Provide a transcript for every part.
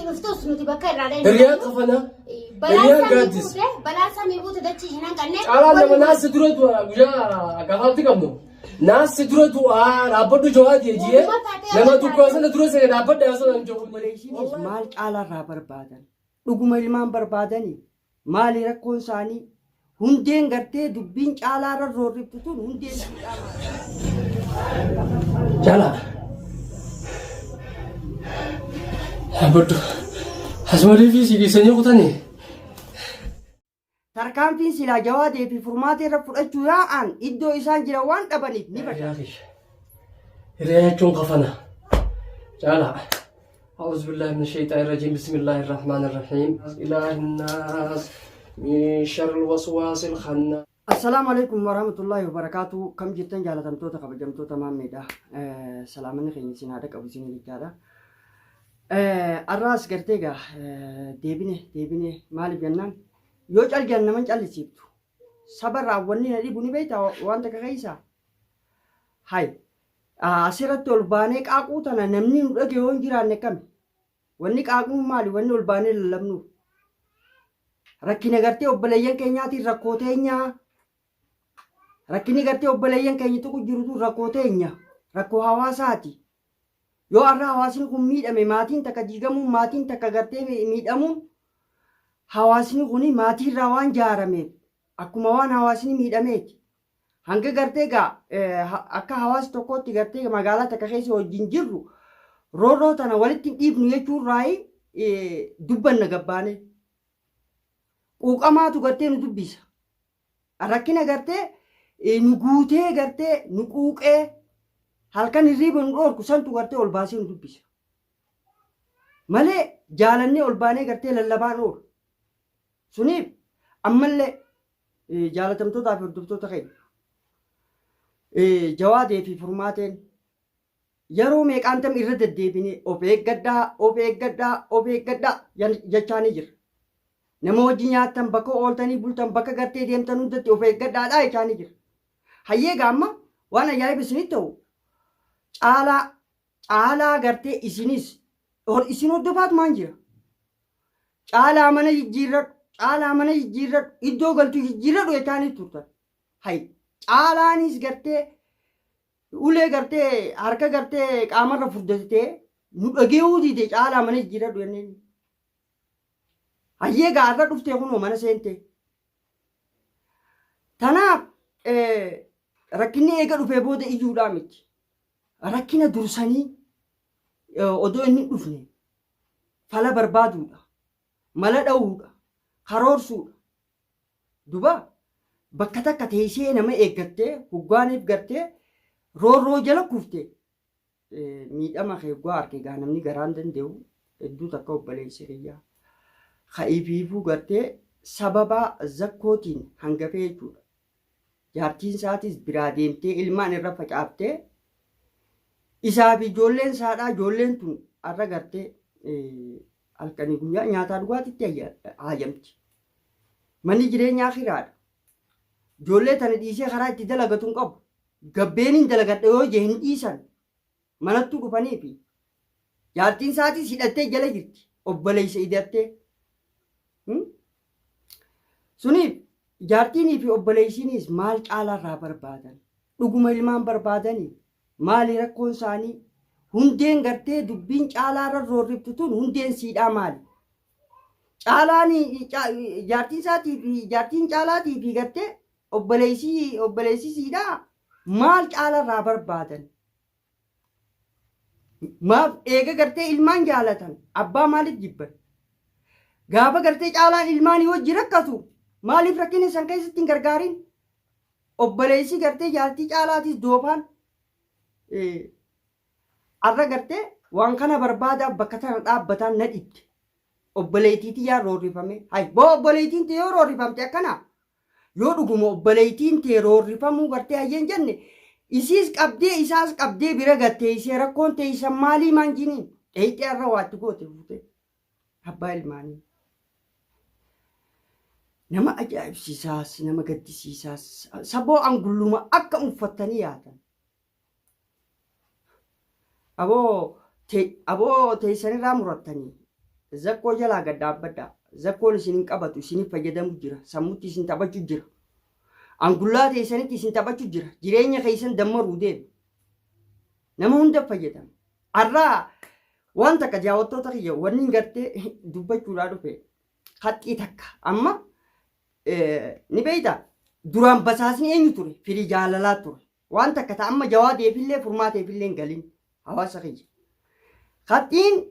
Dhuftus nuti bakka irraa dhaynu. Hiriyaan kafanaa. Balaan Hiriyaan samii gaaddis. buute, balaan samii buute dachii hin hanqanne. Caalaan nama naassi dura du'a guyyaa gafaatti qabnu. Naassi dura du'aa dhaabbadhu jawaati jee nama dukkaa sana dura seene dhaabbadha yaa sana hin jiru. Obboleessiinis maal caalaarraa barbaadan? Dhuguma ilmaan barbaadanii? Maali rakkoon isaanii? Hundeen gartee dubbiin caalaarra roorriftu tun hundeen isiidhaa maali? Caalaa. Dhaabbadhu. Asmarii fi si dhiisanii kutanii. Tarkaanfiin silaa Jawaadee fi Furmaatee irra fudhachuu yaa'an iddoo isaan jiran waan dhabaniif ni Hiriyaa fashalan. kiyya. Hiriyaa jechuun kafana. Caalaa. أعوذ بالله من الشيطان الرجيم بسم الله الرحمن الرحيم إله الناس من شر الوسواس الخناس. Assalaamu alaikum warahmatullahi wabarakatuh. Kam jirtan jaalatamtoota kabajamtoota maammeedha. Salaamanni keenya isin haadha qabu isin jechaadha. Arraas gartee egaa deebine deebine maaliif jennaan yoo cal jedhan naman callisiiftu. Saba irraa wanni na dhibu ni beektaa waan takka keessaa. Hay asirratti ol baanee qaaquu tana namni nu dhage yoo hin jiraanne kami? Wanni qaaqnuuf maali? Wanni ol baanee lallabnuuf. Rakkina gartee obboleeyyan keenyaatiin rakkoo teenyaa. Rakkinni gartee obboleeyyan keenya tuqu jirutu rakkoo teenya. Rakkoo hawaasaati. Yoo har'a hawaasni kun miidhame maatiin takka diigamuun maatiin takka gartee miidhamuun hawaasni kun maatiirraa waan jaarameef akkuma waan hawaasni miidhameeti. Hanga gartee egaa akka hawaasa tokkootti gartee magaalaa takka keessa wajjin jirru roorroo tana walitti hin dhiifnu jechuurraayi dubbanna gabbaanee. Quuqamaatu gartee nu dubbisa. Rakkina gartee nu guutee gartee nu quuqee halkan hirriiba nu dhoorku santu gartee ol baasee nu dubbisa. Malee jaalannee ol baanee gartee lallabaan oolu. Suniif ammallee jaalatamtootaa fi hordoftoota keenya Jawaadee fi Furmaateen yeroo meeqaantam irra deddeebinee of eeggadhaa of eeggadhaa of eeggadhaa jechaanii jira. Nama wajji nyaattan bakka ooltanii bultan bakka gartee deemtan hundatti of eeggadhaadhaa jechaanii jira. Hayyee egaa amma waan ajaa'iba isinitti ta'u caalaa caalaa gartee isinis isin hordofaatumaan jira. Caalaa mana jijjiirradhu, caalaa mana jijjiirradhu, iddoo galtu jijjiirradhu jechaanii turtan. Hay caalaanis gartee ulee gartee harka gartee qaamarra furdatee nu dhageehuu dide caalaa mana jijjiirradhu jenneen. Hayyee gaarra dhuftee kunoo mana seentee. Tanaaf rakkinni eega dhufee booda iyyuudhaa miti. Rakkina dursanii odoo inni hin dhufne fala barbaaduudha. Mala dha'uudha. Karoorsuudha. Duba bakka takka teessee nama eeggattee hoggaaniif gartee roorroo jala kufte miidhama kee hoggaa arke egaa namni garaan danda'u hedduu takka obboleessi kiyya. Ka ifiifuu gartee sababa zakkootiin hangafee jechuudha. Jaartiin isaatis biraa deemtee ilmaan irra facaaftee isaa fi ijoolleen isaadhaa ijoolleen tun har'a gartee halkanii guyyaa nyaataa dhugaatitti haajamti. Manni jireenyaa kiraadha. Ijoollee tana dhiisee karaa itti dalagatu hin qabu. Gabbeeniin dalagadha yoo jee hin dhiisan. Manattuu dhufaniifi. Jaartiin isaatis hidhattee jala jirti. Obboleessa hidhattee. Suniif jaartiinii fi obboleessiinis maal caalaarraa barbaadan? Dhuguma ilmaan barbaadanii? Maali rakkoon isaanii? Hundeen gartee dubbiin caalaarra roorriftu tun hundeen siidhaa maali? Caalaan jaartiin isaatii fi jaartiin caalaatii fi gartee obboleessii obboleessi siidhaa maal caalaarraa barbaadan? Maaf eega gartee ilmaan jaalatan abbaa maaliif jibban? Gaafa gartee caalaan ilmaanii wajji rakkatu maaliif rakkina san keessatti hin gargaarin? Obboleessi gartee jaartii caalaatis doofaan arra gartee waan kana barbaadaaf bakka tana dhaabbataan na dhibde. Obboleettii tiyyaan roorrifame. Hay boo obboleettiin tee yoo roorrifamte akkana. Yoo dhuguma obboleettiin tee roorrifamuu gartee hayyeen jenne isiis qabdee isaas qabdee bira gatteessee rakkoon teessan maalii maan jiniin dheeyxee arra waatti goote fuutee abbaa ilmaanii. Nama ajaa'ibsiisaas nama gaddisiisaas saboo angulluma akka uffattanii yaatan. Aboo te aboo teessanirraa murattanii. Zakkoo jalaa gad dhaabbadhaa. Zakkoon isin hin qabatu, isiniif fayyadamu jira. Sammutti isin taphachu jira. Angullaa teessanitti isin taphachu jira. Jireenya keessan dammaruu deema. Nama hunda fayyadama. Har'aa waan takka daawwattoota kiyya wanni gartee dubbachuudhaa dhufe haxxii takka amma ni beeyta duraan basaasni eenyu ture firii jaalalaa ture. Waan takka ta amma jawaadeefillee furmaateefillee hin galin hawaasa kiyya. Haxxiin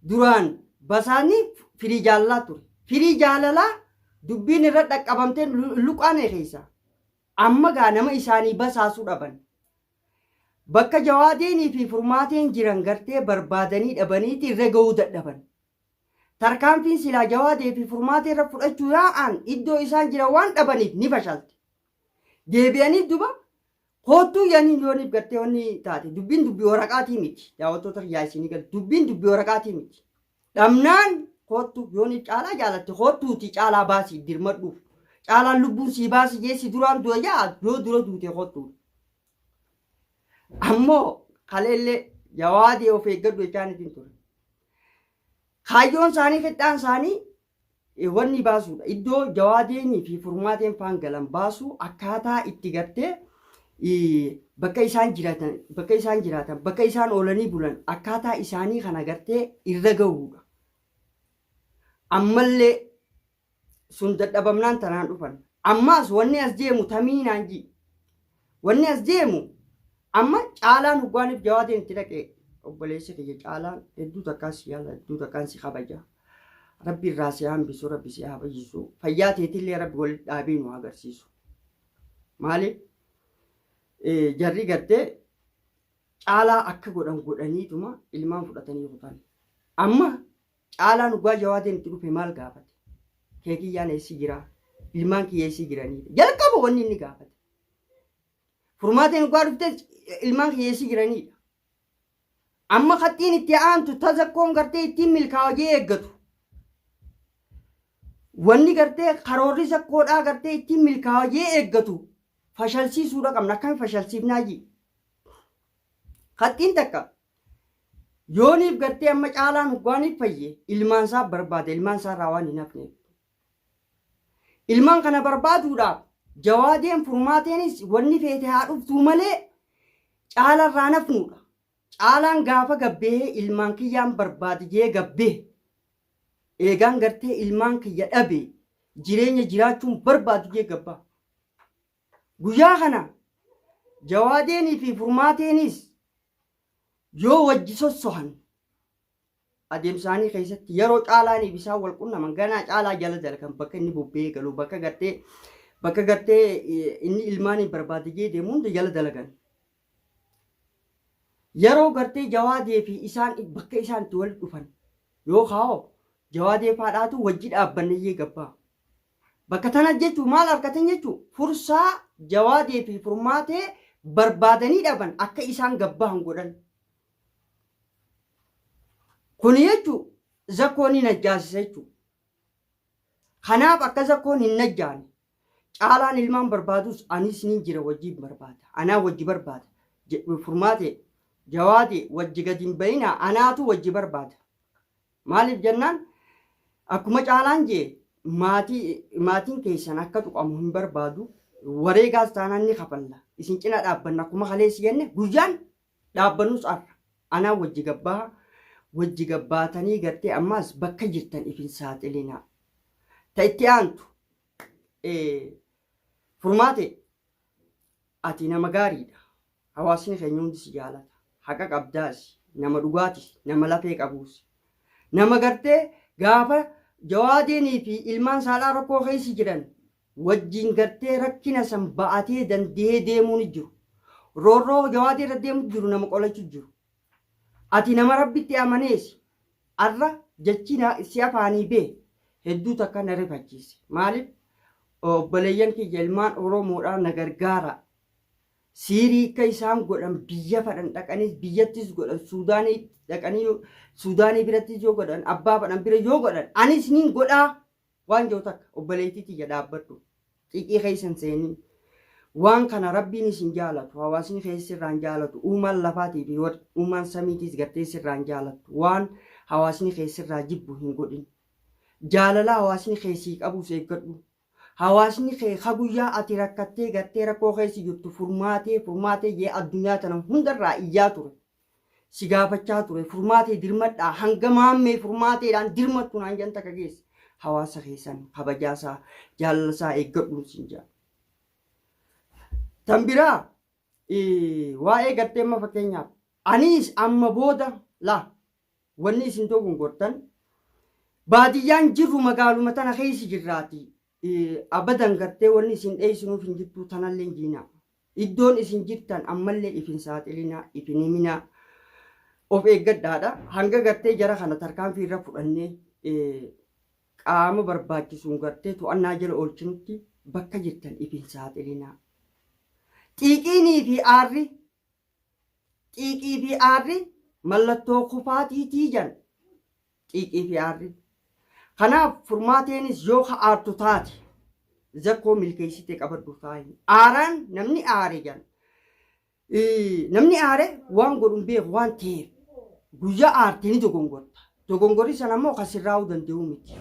duraan basaasni firii jaalalaa ture. Firii jaalalaa dubbiin irra dhaqqabamtee luqaanee keessa. Amma gaa nama isaanii basaasuu dhaban. Bakka jawaadeenii fi furmaateen jiran gartee barbaadanii dhabaniiti irra ga'uu dadhaban. Tarkaanfiin silaa jawaadee fi furmaatee irra fudhachuu yaa'an iddoo isaan jiran waan dhabaniif ni fashalte. Deebi'anii duba koottuu yaniin yooniif gartee wanni taate dubbiin dubbii waraqaatii miti. Daawwattoota kiyyaa isinii galu dubbiin dubbii waraqaatii miti. Dhabnaan koottu yooniif caalaa jaalatte koottuuti caalaa baasii dirmadhuuf. Caalaan lubbuun sii baasi jee si duraan du'a jaa yoo dura duute koottuudha. Ammoo kaleellee jawaadee of eeggadhu jechaan ittiin ture. Kaayyoon isaanii fedhaan isaanii wanni baasuudha. Iddoo jawaadeenii fi furmaateen faan galan baasuu akkaataa itti gartee bakka isaan jiraatan bakka isaan jiraatan bakka isaan oolanii bulan akkaataa isaanii kana gartee irra gahuudha. Ammallee sun dadhabamnaan tanaan dhufan. Ammaas wanni as deemu tamii naan jii. Wanni as deemu amma caalaan hoggaaniif jawaadeen itti dhaqe obboleessi kiyya caalaan hedduu takkaan si yaala hedduu takkaan si kabaja. Rabbi irraa si hambisu rabbi si haa fayyisu. Fayyaa teetillee rabbi walitti dhaabee nu agarsiisu. Maaliif jarri gartee caalaa akka godhan godhaniituma ilmaan fudhatanii kutan. Amma Caalaan hoggaa jawaadeen itti dhufe maal gaafate? Keekiyyaan eessi jira? Ilmaan kiyya eessi jiranii? Jalqaba wanni inni gaafate. Furmaateen hoggaa dhufte ilmaan kiyya eessi jiraniidha. Amma qaxxiin itti aantu tazakkoon gartee ittiin milkaa'a jee eeggatu. Wanni gartee karoorri zakkoodhaa gartee ittiin milkaa'a jee eeggatu fashalsiisuudha qabna. Akkami fashalsiifnaa jii? Qaxxiin takka Yooniif gartee amma caalaan hoggaaniif fayye ilmaan isaa barbaada ilmaan isaa irraa waan hin hafneef. Ilmaan kana barbaaduudhaaf jawaadeen furmaateenis wanni feete haa dhuftuu malee caala irraa nafnuudha. Caalaan gaafa gabbee ilmaan kiyyaan barbaade jee gabbee eegaan gartee ilmaan kiyya dhabe jireenya jiraachuun barbaadu jee gabbaa. Guyyaa kana jawaadeenii fi furmaateenis yoo wajji sossohan adeemsaanii keessatti yeroo caalaaniif isaan wal qunnaman ganaa caalaa jala dalagan bakka inni bobba'ee galu bakka gartee bakka gartee inni ilmaanii barbaade jee deemu hunda jala dalagan. Yeroo gartee jawaadee fi isaan bakka isaan itti wal dhufan yoo kaa'o jawaadee faadhaatu wajji dhaabbanne jee gabbaa. Bakka tana jechuun maal argatan jechuun fursaa jawaadee fi furmaatee barbaadanii dhaban akka isaan gabbahan godhan. Kuni jechuun zakkoon ni najjaasisa jechuudha. Kanaaf akka zakkoon hin najjaane caalaan ilmaan barbaadus anis ni jira wajjin barbaada. Anaa wajji barbaada. Furmaatee jawaadee wajji gadi hin bayinaa anaatu wajji barbaada. Maaliif jennaan akkuma caalaan jee maatii maatiin keessan akka tuqamu hin barbaadu wareegaas taanaan ni kafalla isin cina dhaabbanna akkuma kaleessi jenne guyyaan dhaabbannus arra anaa wajji gabbaa wajji gabbaatanii gartee ammaas bakka jirtan ifin saaxilinaa. Ta itti aantu furmaate ati nama gaariidha. Hawaasni keenya hundi si jaalata. Haqa qabdaasi. Nama dhugaatis. Nama lafee qabuusi. Nama gartee gaafa jawaadeenii fi ilmaan saalaa rakkoo keessa jiran wajjin gartee rakkina san ba'atee danda'ee deemuu ni jiru. Roorroo jawaadee irra deemu jiru nama qolachuu jiru. Ati nama rabbitti amaneesi. Arra jechi si afaanii bee hedduu takka na rifachiise. Maaliif obboleeyyan kiyya ilmaan Oromoodhaa na gargaara. Siirii akka isaan godhan biyya fadhan dhaqanis biyyattis godhan Suudaanii dhaqanii Suudaanii birattis yoo godhan abbaa fadhan bira yoo godhan anis nin godhaa waan jiru takka obboleettii tiyya dhaabbadhu xiiqii keessa hin seenin waan kana rabbiin isin jaalatu hawaasni keessa sirraan jaalatu uumaan lafaatii fi uumaan samiitiis gartee sirraan jaalatu waan hawaasni kee sirraa jibbu hin godhin. Jaalala hawaasni kee sii qabus eeggadhu. Hawaasni kee ka guyyaa ati rakkattee gartee rakkoo keessa jirtu furmaatee furmaatee jee addunyaa tana hundarraa iyyaa ture. Si gaafachaa ture furmaatee dirmadhaa hanga maammee furmaateedhaan dirmattu naan jan takka geesse. Hawaasa keessan kabajaasaa jaalalasaa eeggadhuun siin jaa. Tan biraa waa'ee gartee amma fakkeenyaaf aniis amma booda laa wanni isin dogongortan baadiyyaan jirru magaaluma tana keessa jirraati abadan gartee wanni isin dheeysinuuf hin jirtu tanallee hin jiinaa. Iddoon isin jirtan ammallee if hin saaxilinaa, if hin himinaa, of eeggadhaadha. Hanga gartee jara kana tarkaanfii irra fudhannee qaama barbaachisuun gartee to'annaa jala oolchinutti bakka jirtan if hin saaxilinaa. Xiiqiinii fi aarri xiiqii fi aarri mallattoo kufaatiitii jan xiiqii fi aarri. Kanaaf furmaateenis yoo ka aartu taate zakkoo milkeessitee qabadhu taa'i. Aaraan namni aare jan. Namni aare waan godhu hin beeku waan ta'eef guyyaa aarte ni dogongorta. Dogongorri sana immoo kan sirraa'uu danda'u miti.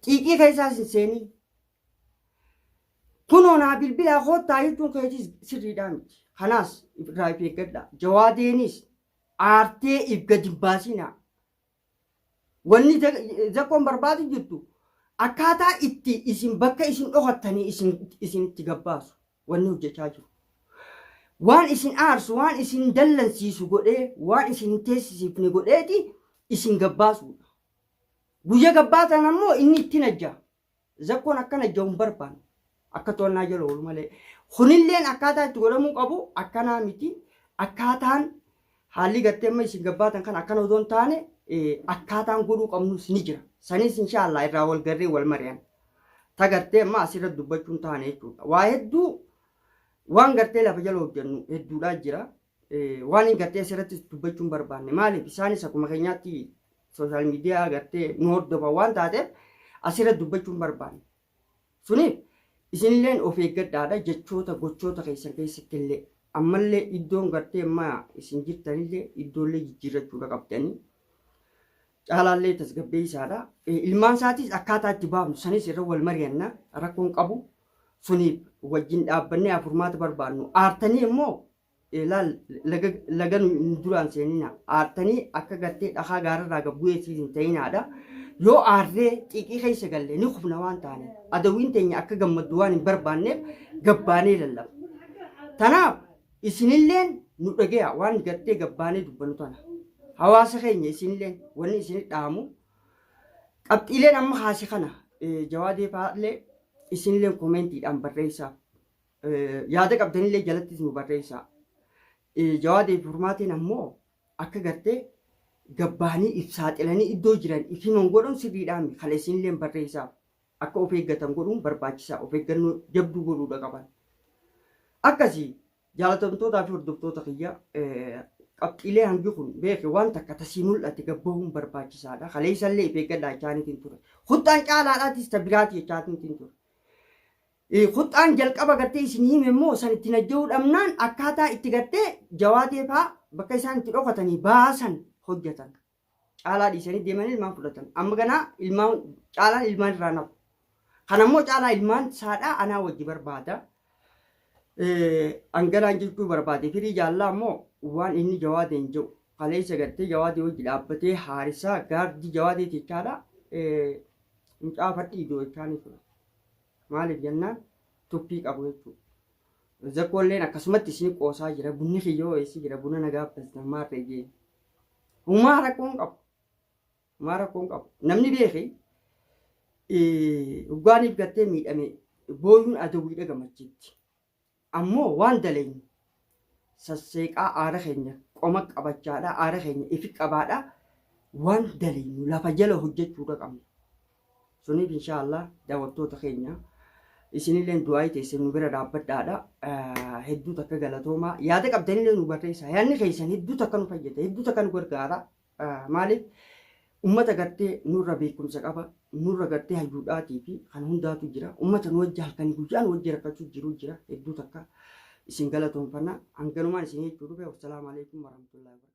Xiiqii keessaas hin seenin. Kunoo naa bilbilaa koottaa jechuun keetis sirriidhaa miti. Kanaas irraa if eeggadhaa. Jawaadeenis aartee if gadi hin baasinaa. Wanni zakkoon barbaadu jirtu akkaataa itti isin bakka isin dhokattanii isin isinitti gabbaasu wanni hojjechaa jiru. Waan isin aarsu, waan isin dallansiisu godhee, waan isin hin teessisifne godheeti isin gabbaasuudha. Guyya gabbaatan ammoo inni itti najja. Zakkoon akka najja'u hin barbaanne. Akka to'annaa jala oolu malee. Kunilleen akkaataa itti godhamuu qabu akkanaa miti. Akkaataan haalli gartee amma isin gabbaatan kana akkana odoo hin taane akkaataan godhuu qabnus ni jira. Sanis inshaallah irraa wal garree wal mari'an. Ta gartee amma asirra dubbachuun taane jechuudha. Waa hedduu waan gartee lafa jala hojjennu hedduudhaa jira. Waan hin gartee asirratti dubbachuu hin barbaanne. Maaliif isaanis akkuma keenyaatti sooshaal miidiyaa gartee nu hordofan waan taateef asirratti dubbachuu hin barbaanne. Suniif isinilleen of eeggadhaadha jechoota gochoota keessan keessatti illee ammallee iddoon gartee amma isin jirtanillee iddoollee jijjiirrachuudha qabdanii. Caalaallee tasgabbeessaadha. Ilmaan isaatis akkaataa itti baafnu sanis irra wal mari'anna rakkoon qabu. Suniif wajjin dhaabbannee furmaata barbaannu. Aartanii immoo laal laga laga nu duraan seenina. Aartanii akka gartee dhakaa gaararraa gad bu'ee hin ta'inaadha. Yoo aarree xiiqii keessa galle ni kufna waan taaneef. Adawwiin teenya akka gammaddu waan hin barbaanneef gabbaanee lallabna. Tanaaf isinilleen nu dhage'a waan gartee gabbaanee dubbannu tana. Hawaasa keenya isinilleen wanni isin dhaamu qabxiileen amma kaase kana jawaadee fa'aallee isinilleen komeentiidhaan barreessaa. Yaada qabdanillee jalattis nu barreessaa. Jawaadee fi furmaateen ammoo akka gartee gabbaanii if saaxilanii iddoo jiran if himan godhuun sirriidhaan kana isinilleen barreessaa. Akka of eeggatan godhuun barbaachisaa of eeggannoo jabduu godhuudha qaban. Akkasii jaalatamtootaa fi hordoftoota kiyya qabxiilee hangi kun beeke waan takka tasii mul'ate gabbahuun barbaachisaadha. Kaleessallee if eeggadhaa jechaaniitiin ture. Kuxxaan caalaadhaatis ta biraati jechaaniitiin ture. Kuxxaan jalqaba gartee isin hime immoo san itti najja'uu dhabnaan akkaataa itti gartee jawaatee fa'aa bakka isaan itti dhokatanii baasan hojjetan. Caalaa dhiisanii deemanii ilmaan fudhatan. Amma ganaa ilmaan caalaan ilmaan irraa nafu. Kana immoo caalaa ilmaan saadhaa anaa wajji barbaada. Anganaan jechuu barbaade firii jaallaa immoo waan inni jawaadeen jedhu kaleessa gartee jawaadee wajji dhaabbatee haarisaa gaardii jawaadee jechaadha. Mucaa fadhii iddoo jechaanii ture. Maaliif jennaan tuffii qabu jechuudha. Zakkoolleen akkasumatti isin qoosaa jira. Bunni kiyyoo eessi jira. Buna nagaa abbasna maarree jeen. Humaa rakkoon qabu. Humaa rakkoon qabu. Namni beeke hoggaaniif gartee miidhame booyuun adawwiidha gammachiitti. Ammoo waan daleenyu sasseeqaa aara keenya qoma qabachaadha aara keenya ifi qabaadha waan daleenyu lafa jala hojjechuudha qabna. Suniif inshaallah daawwattoota keenya isinilleen du'aayii teessan nu bira dhaabbadhaadha. Hedduu takka galatoomaa. Yaada qabdanillee nu barreessaa. Yaadni keessan hedduu takka nu fayyada. Hedduu takka nu gargaara. Maaliif ummata gartee nurra beekumsa qaba. Nurra gartee hayyuudhaatii fi kan hundaatu jira. Ummata nu wajji halkanii guyyaa nu wajji rakkachuu jiru jira. Hedduu takka isin galatoomfanna. Hanganumaan isin jechuu dhufe. Wassalaamu alaikum warahmatullahi wabarakatuh.